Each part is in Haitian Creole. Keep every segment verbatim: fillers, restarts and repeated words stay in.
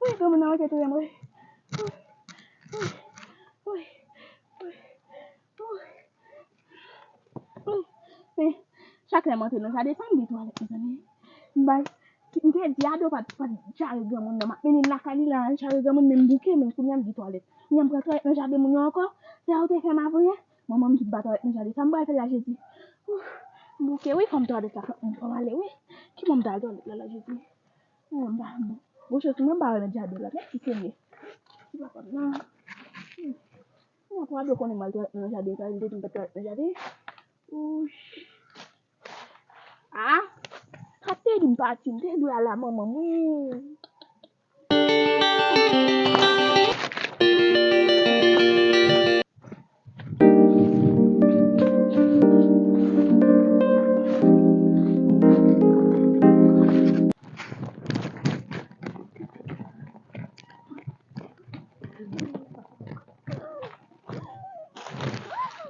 Wi, granmoun nan manke touye m, wi. Wi, wi, wi, wi. Men, chak lè m antre nan jaden sa, m gen twalèt, mezanmi. M bay, m te di Ado pa t, pa t jare granmoun nan. M ap mennen l lakay li la, l jare granmoun, men m bouke, men kounye a m gen twalèt. Kounye a m pran twalèt nan jaden moun yo ankò. Se sa yo te fè m avanyè. Manman m di m pa twalèt nan jaden sa, m pral fè l la jedi. Ouf, m bouke, wi, fò m twalèt la, fò m ale, wi. Ki bò m ta al twalèt la, la jedi? Mwen pa bon. Bon, chans mwen pa remèt jaden la. Mèsi Senyè. Ki pa konn nan. Hmm. Mwen pa dwe konnen m al twalèt nan jaden, sa li te di m pa twalèt nan jaden. Ouch. Ah, sa te di m pati, m te dwe al la manman m, wi.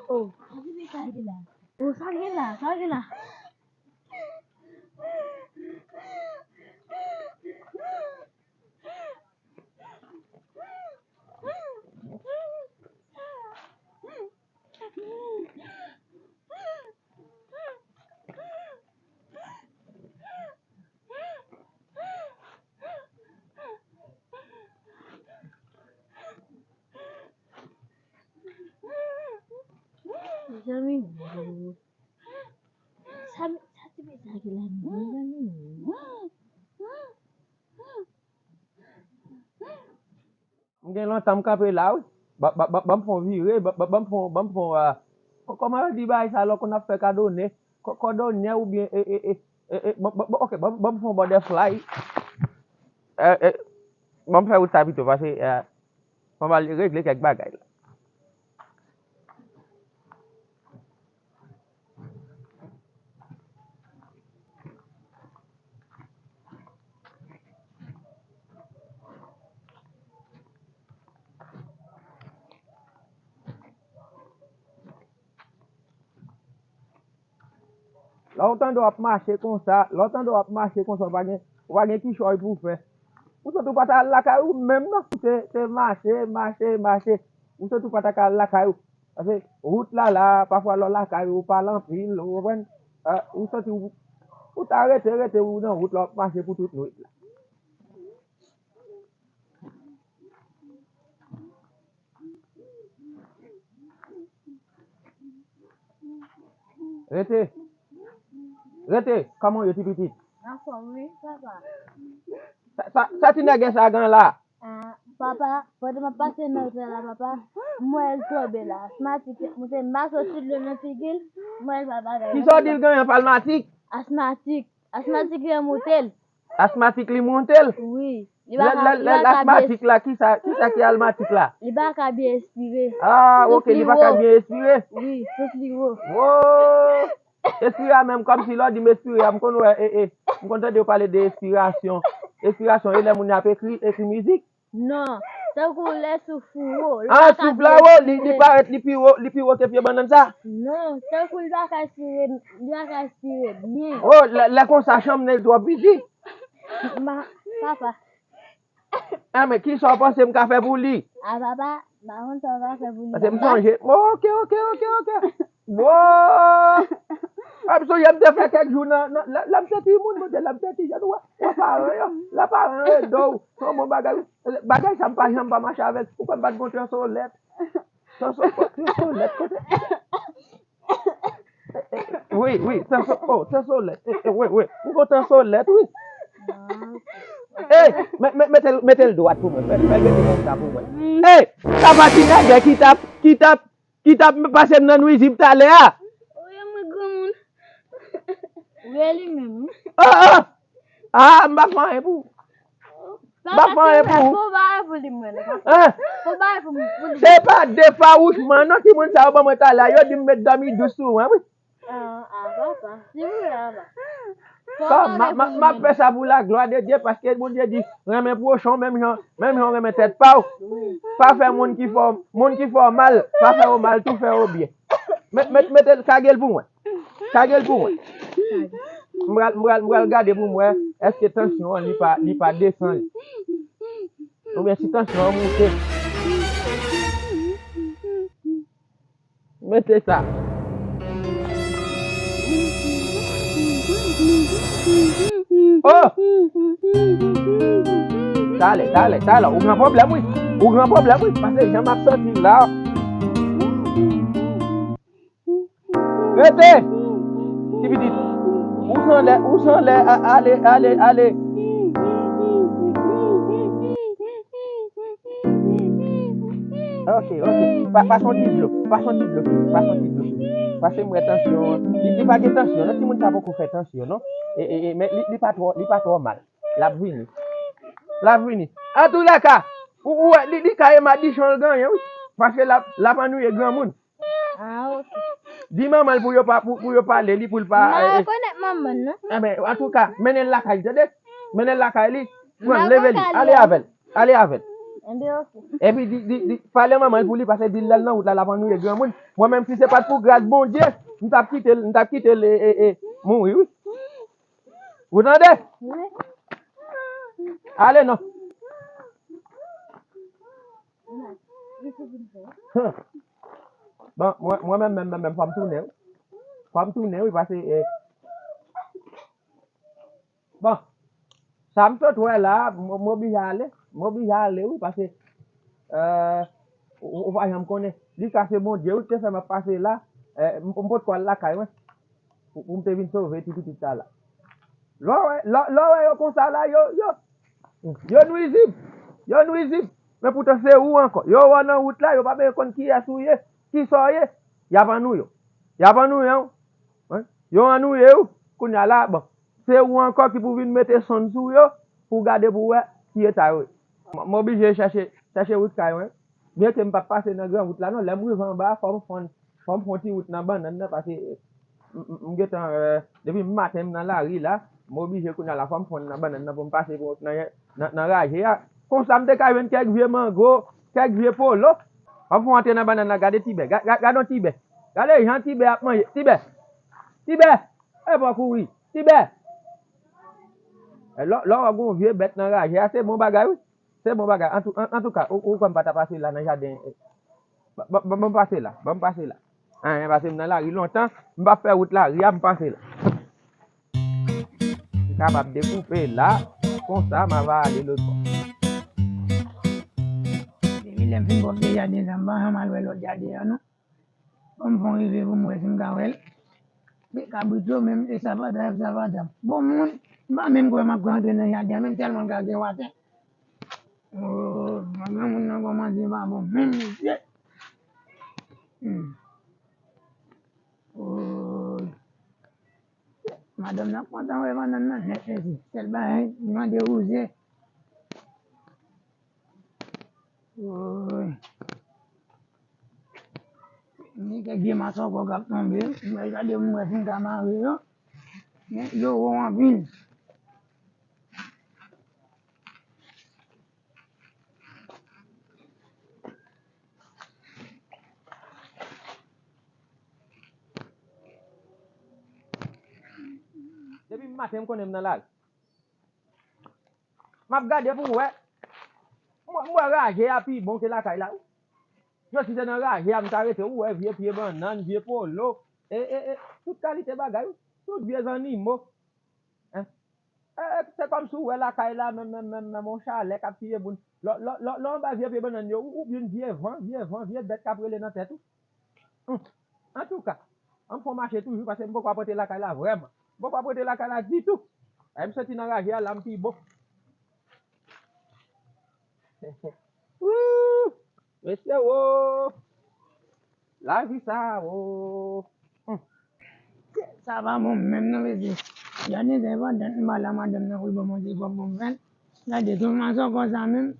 Oh, sa gen la. Oh, sa gen la, sa gen la. Zanmi, sa, sa ti pita ki la, mezanmi. M gen lontan m kanpe la, wi. Ban, ban, ban, ban m fè yon vire, ban, ban, ban m fè yon, ban m fè yon, ah, kò-, kòman yo di bagay sa lè w konn ap fè kado nen? Kò-, kòdonyè oubyen, e, e, e, e, e, ban, ban, ban, ok, ban, ban m fè yon butterfly. Eh, eh, ban m fè wout sa pito, paske, eh, fò m al regle kèk bagay la. Lè w tande w ap mache konsa, lè w tande w ap mache konsa, ou pa gen, ou pa gen kichòy pou w fè. Ou santi w pa ta al lakay ou menm non. Se, se mache, mache, mache. Ou santi w pa ta ka al lakay ou. Paske wout la la, pafwa lè w lakay ou, ou pale anpil, ou konprann? Ah, ou santi w, ou ta rete, rete ou nan wout la, w ap mache pou tout nwit la. Rete. Rete. Kòman w ye, ti pitit? Anfòm, wi, papa. Sa, sa, sa ti nègè sa gen la? Ah, papa, pandan m ap pase nan wout la, papa, m wè l tonbe la. Asmatik, m te m pa soti dlo nan figi l, m wè l pa bagay. Kisa w di l genyen, palmatik? Asmatik. Asmatik li monte l. Asmatik li monte l? Wi. Li pa ka, li pa ka byen. Lè, lè, lè, lè asmatik la, kisa, kisa ki almatik la? Li pa ka byen espire. Ah, ok, li pa ka byen espire? Wi, souf li wo. Wo! Espire a menm kòmsi lè w di m espire a, m konn wè, e, e, m konn tande yo pale de espirasyon. Espirasyon, e lè moun ap ekri, ekri mizik? Non, tankou lè souf ou wo, li pa ka byen espire. Ah, souf la wo, li, li parèt, li pi wo, li pi wo ke pye bannann sa? Non, tankou li pa ka espire, li pa ka espire byen. Oh, lè, lè konsa, chanm nan twò piti. Ma, papa. Ah, men kisa w panse m ka fè pou li? Ah, papa, m pa konn sa w ka fè pou li, papa. Paske m sonje. Ok, ok, ok, ok. Wo! Ah, m sonje m te fè kèk jou nan, nan, lè, lè m te timoun, Bondye, lè m te ti jèn, w ap, w ap paran yo, lè paran yo ede w. Se yon bon bagay, wi. Bagay sa m pa janm pa mache avè l. Ou kwè m pa t gon transolèt? Transo-, transolèt kote? Wi, wi, transo-, oh, transolèt. Eh, eh, wi, wi. M gon transolèt, wi. Eh, me-, me-, mete l, mete l dwat pou mwen. Fè, fè l rete konsa pou mwen. Eh, sa pa ti nègè ki t ap, ki t ap, ki t ap pase m nan nwizib talè a? Wi, mwen granmoun. Wi, li menm, wi. Oh, oh! Ah, m pa fè anyen pou ou. M pa fè anyen pou ou. Fò bagay pou li, mwen. Hein? Fò bagay pou, pou li. Se pa defawouchman, non, timoun sa yo ban mwen talè a. Yo di m met dòmi dous sou mwen, wi. Ah, ah, papa. Di pou la, papa. Fò bagay pou li, mwen. M ap fè sa pou laglwa de Dye, paske Bondye di, renmen pwochen w menm jan, menm jan w renmen tèt pa w. Wi. Pa fè moun ki fè w, moun ki fè w mal, pa fè yo mal tou, fè yo byen. Met, met, mete l, kage l pou mwen. Kage l pou mwen. M pral, m pral, m pral gade pou m wè èske tansyon an li pa, li pa desann. Oubyen si tansyon an moute. Mete sa. Oh! Talè, talè, talè. Ou gen pwoblèm, wi. Ou gen pwoblèm, wi. Paske jan m ap santi l la. Rete! Ti pitit. Ou san lè, ou san lè, a-, ale, ale, ale. Ok, ok. Pa, pase yon ti dlo. Pase yon ti dlo, fini. Pase yon ti dlo, fini. Paske m wè tansyon an. Li, li pa gen tansyon, non. Timoun sa poko fè tansyon, non. E, e, e, men li, li pa twò, li pa twò mal. L ap vini. L ap vini. Antoulèka, ou, ou wè, li, li ka ye madichon l genyen, wi. Paske l ap, l ap annuiye granmoun. Ah, ok. Di manman l pou yo pa, pou, pou yo pale li, pou l pa, eh, eh. M pa rekonèt manman l, non. Enben, antouka, mennen l lakay li, tande? Mennen l lakay li. Pran l, leve li. Ale avè l. Ale avè l. Enben, ok. Epi di, di, di, pale manman l pou li, paske di l lè l nan wout la, l ap annuiye granmoun. Mwen menm, si se pa t pou gras Bondye, m t ap kite l, m t ap kite l, e, e, e, mouri, wi. Ou tande? Wi. Ale non. Hum. Bon, mwen, mwen menm, menm, menm, menm, fò m tounen, wi. Fò m tounen, wi, paske, eh, bon, sa m sot wè la, m, m oblije ale. M oblije ale, wi, paske, eh, ou, ou pa janm konnen. Li ka se Bondye, wi, ki te fè m ap pase la. Eh, m m potko al lakay mwen pou pou m te vin sove ti pitit sa la. Lè w wè, lè lè w wè yo konsa la, yo, yo, yo nwizib. Yo nwizib. Men poutan se ou ankò. Yo wè w nan wout la, yo pa menm konn kiyès ou ye, kisa w ye. Y ap annouye w. Y ap annouye w. Wi. Yo annouye w. Kounye a la, bon. Se ou ankò ki pou vin mete sonn sou yo, pou w gade pou w wè ki eta yo ye. M m oblije chèche, chèche wout kay mwen. Byenke m p ap pase nan gran wout la non, lè m rive anba a, fò m fon, fò m fon ti wout nan bannann nan, paske m m m gentan, eh, depi maten m nan lari la, m oblije kounye a la, fò m fon nan bannann nan pou m pase pou nan, nan, nan raje a. Konsa m te ka jwenn kèk vye mango, kèk vye polo. Fò m fon antre nan bannann nan, gade Tibè, ga- ga- gade yon Tibè. Gade jan Tibè ap manje, Tibè! Tibè! E pa kouri. Tibè! E lè lè w wè gon vye bèt nan raje a, se bon bagay wi. Se bon bagay. Antou- an- Antouka, ou ou kwè m pa ta pase la nan jaden? Ban ban ban m pase la. Ban m pase la. Anyen, pase m nan lari lontan, m p ap fè wout lari a, m pase la. M kapab dekoupe la, konsa m ava ale lòt bò. Depi lè m fin pwòpte jaden sa, m pa janm al wè lòt jaden an non. Ban m fè yon rive pou m wè si m ka wè l. Men kabrit yo menm, e sapata, e sapata. Bon moun, m pa menm kwè m ap ka antre nan jaden an, menm tèlman l ka gen watè. Oh, granmoun nan kòmanse pa bon menm, mesye. Hmm. Oh. Madanm nan kontan wè bannann nan nèt, mesye. Sèl bagay, li mande wouze. Woy. Ni kèk vye masòkò k ap tonbe. M pral gade pou m wè si m ka mare yo. Men yo wo anpil. Depi maten m konnen m nan lari. M ap gade pou m wè. M wè, m wè raje a pi bon ke lakay la wi. Yo si se nan raje a m ta rete, ou wè vye pye bannann, vye polo, e, e, e, tout kalite bagay wi. Tout vye zannimo. Hein? E, e, se kòmsi ou wè lakay la, menm, menm, menm, menm yon chalè k ap tiye moun. Lè, lè, lè, lè w anba vye pye bannann yo, ou, ou byen vye van, vye van, vye bèt k ap rele nan tèt ou. Hum. Antouka, an m fè yon mache toujou paske m poko ap rantre lakay la vrèman. M poko ap rantre lakay la ditou. Ay, m soti nan raje a la, m pi bon. Wouy! Mesye wo! Lavi sa wo! Hum. Sa pa bon menm non, mesye. Gade se pandan m pa la, madanm nan voye ban m yon ti kòb pou m fè l. Gade, tout masòkò sa menm,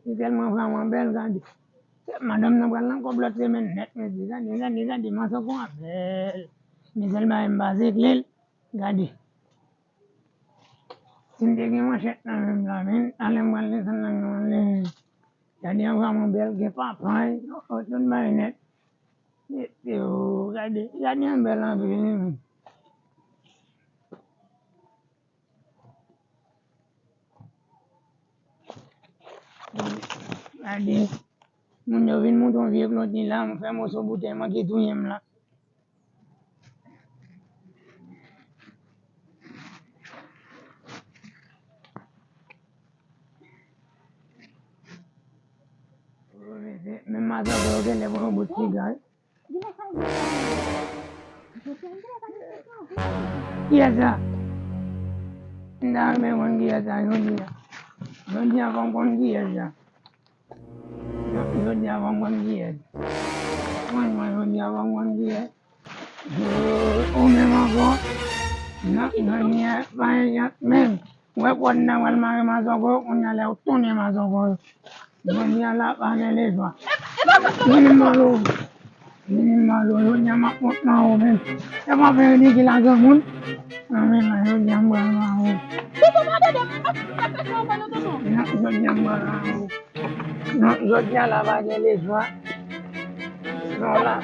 li tèlman vrèman bèl, gade. Madanm nan pral nan kòb lòt semèn nèt, mesye. Gade, gade, gade, masòkò a bèl. Men sèl bagay m pa sekle l, gade. Si m te gen manchèt nan men m la, men talè m pral desann nan men mwen. Gade yon vrèman bèl, gen papay, tout bagay nèt. Mesye o, gade, gade yon bèl anpil, wi. Gade, moun yo vin moute yon vye kloti la, m fè moso boutèy manke touye m la. Men matant yo genlè pran yon bout siga wi. Kiyès sa? M ta renmen konn kiyès sa jodi a. Jodi a fò m konn kiyès sa. Jodi a fò m konn kiyès. Mwen, mwen, jodi a fò m konn kiyès. Ou menm ankò. Non, jodi a pa egzanp menm. Ou wè kòd nan pral mare mazòkò yo, kounye a lè yo tounen mazòkò yo. Jodi a la pa gen lespwa. Vini m pale w. Vini m pale w. Jodi a m ap mont nan ou menm. E pa fè ridikil a granmoun. Non, men jodi a m pral mare w. Tonton, pa tande m, m ap fè sa w fè non, tonton. Non, jodi a m pral mare w. Non, jodi a la pa gen lespwa. Non, la.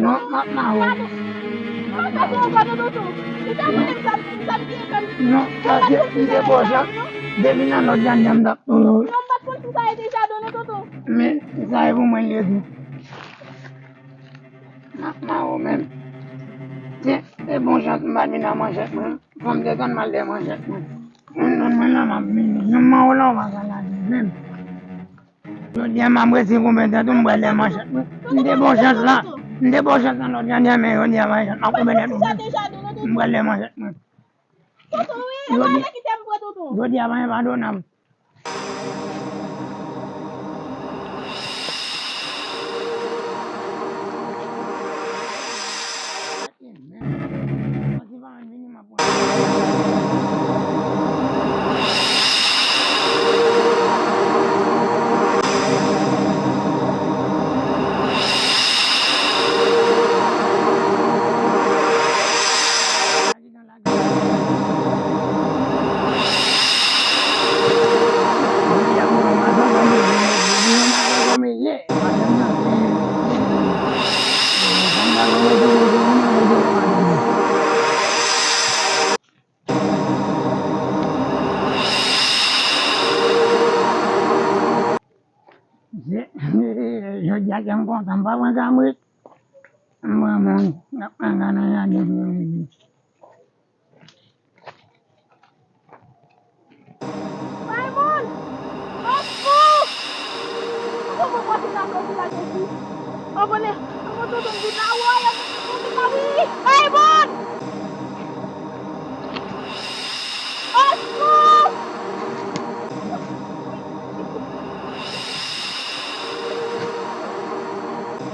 Non, m ap mare w. M ap mare w. Non, sa se, m te bon jan. Depi nan lòt jan, jan m t ap touye w. Men, sa e pou mwen l ye tou. M ap mare w menm. Se, se bon chans m pa t vin ak manchèt mwen. Fò m desann m al dèyè manchèt mwen. Mwen, mwen, mwen la, m ap vini. Yon mare w la, w pa ka lage menm. Jodi a, m ap resi koupe tèt ou, m pral dèyè manchèt mwen. M te bon chans la. M te ba w chans nan lòt jan, men jodi a manchèt m ap konpèt mwen. M pral lè manchèt mwen. Tonton, wi, e pa vle kite m pran tonton. Jodi a pa enpadonab. Jodi a kè m kontan, m pa pran kabrit. M pran moun, m ap pran gade nan jaden pou yo midi. Raymond! Oskou! Oskou, mwen pase nan soti la, Jezi! Anmwey, anmwey, tonton vin la, woy, anmwey, tonton vin la, wi! Raymond! Oskou!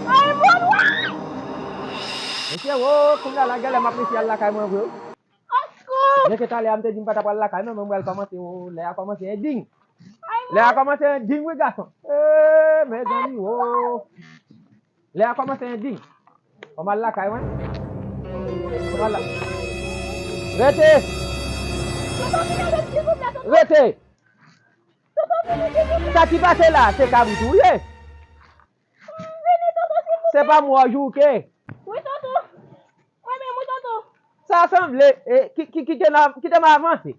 Raymond, woy! Mesye, wo, kounye a la, gèlè m ap resi al lakay mwen vre, wi. Oskou! Byenke talè a m te di m pa t ap pral lakay mwen, men m pral kòmanse, wo, lè a kòmanse ending. Lè a kòmanse ending, wi, gason. E, mezanmi, wo. Lè a kòmanse ending. Fò m al lakay mwen. Fò m al la. Rete! Rete! Sa ki pase la, se kabrit ou ye? Se pa mwen w jouke. Wi, tonton. Mwen menm, wi, tonton. Sa sanble, e, ki, ki, kite m av-, kite m avanse.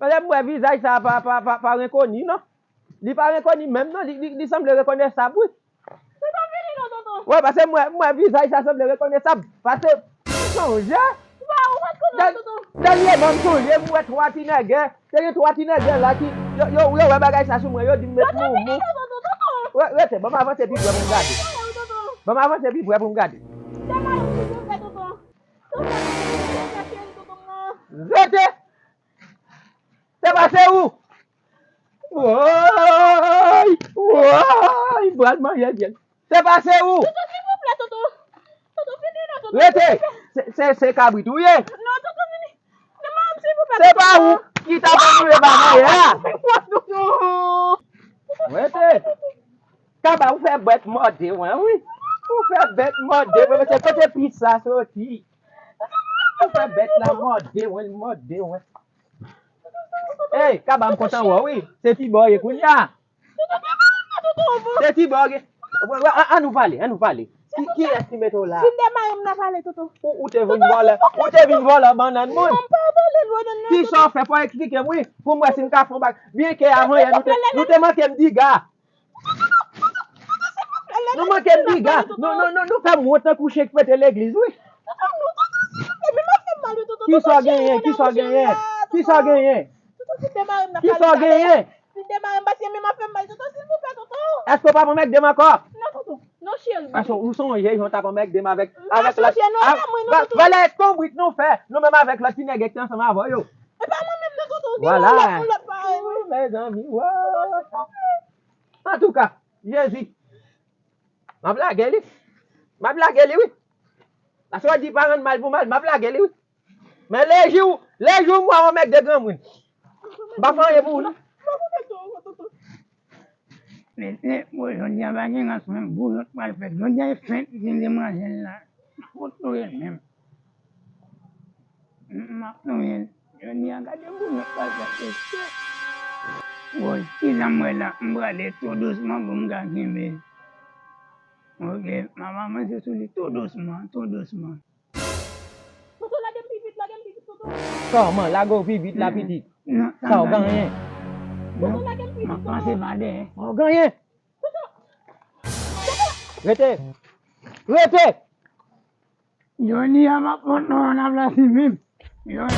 Paske m wè vizaj sa pa, pa, pa, pa renkoni, non. Li pa renkoni menm, non. Li, li, li sanble rekonesab, wi. Tonton, vini non, tonton. Wi, paske m wè, m wè vizaj sa sanble rekonesab. Paske, m sonje. Ou pa, ou pa t konnen, tonton. Dènyèman, m sonje, m wè twa ti nègè. Te gen twa ti nègè la ki, yo, yo, yo wè bagay sa sou mwen, yo di m met moumou. Tonton, vini non, tonton, tonton. Re-, rete, ban m avanse pi pre pou m gade. Tonton, tonton. Ban m avanse pi pre pou m gade. Tèlman yo di yo fè, tonton. Tonton, tonton, tonton, tonton, tonton, non. Rete! Se pa se ou! Woy! Woy! M pral manje vyèj. Se pa se ou! Tonton, silvouplè, tonton. Tonton, vini non, tonton, silvouplè. Rete! Se, se, se kabrit ou ye? Non, tonton, vini. Non, silvouplè, tonton. Se pa ou ki ta pral manje bagay la? Tonton. Rete! Kaba, ou fè bèt mòde mwen, wi. Ou fè bèt mòde mwen, se kote pis sa soti. Ou fè bèt la mòde mwen, mòde mwen. Ey, Kaba, m kontan wè w, wi. Se Tibò ye kounye a. Se Tibò ye. Wè, wè, an, an nou pale, an nou pale. Ki, kiyès ki mete w la? Vin demare m nan pale, tonton. Ou, ou te vin vòlè, ou te vin vòlè bannann moun. Non, m pa vòlè bannann, non, tonton. Kisa w fè? Fò w eksplike m, wi. Pou m wè si m ka fè yon bak. Byenke avan yè, nou te, nou te manke m diga. Nou manke m diga. Nou, nou, nou, nou fè m wont tankou chen k pete legliz, wi. Kisa w genyen? Kisa w genyen? Kisa w genyen? Kisa w genyen? Èske w pa pran mègde m ankò? Paske ou sonje jan w t ap pran mègde m avèk, avèk lòt. Valè konbrit nou fè, nou menm avèk lòt ti nèg ki te ansanm avè w yo. Vwala. Mezanmi, woy. Antouka, Jezi. M ap lage li. M ap lage li, wi. Paske w di pa rann mal pou mal, m ap lage li, wi. Men lejou, lejou m wè yon mègde granmoun. M pa fè anyen pou ou, non. Men, men, bon, jodi a pa gen rans, men bouyòt pral fèt. Jodi a e fèt, gen demwazèl la. Kot nou ye menm? M ap tounen. Jodi a gade moun yo pral fè kesyon. Woy, kijan m wè la, m prale tou dousman pou m ka kenbe. Oke, m ap avanse sou li tou dousman, tou dousman. Tonton, lage m pi vit, lage m pi vit, tonton. Kòman? Lage w pi vit la, pitit? Sa w genyen? Tonton, lage m pi vit, tonton. M ap pase pa dèyè. Sa w genyen? Tonton! Tonton! Rete! Rete! Jodi a m ap fon non an nan plas li menm. Jodi a.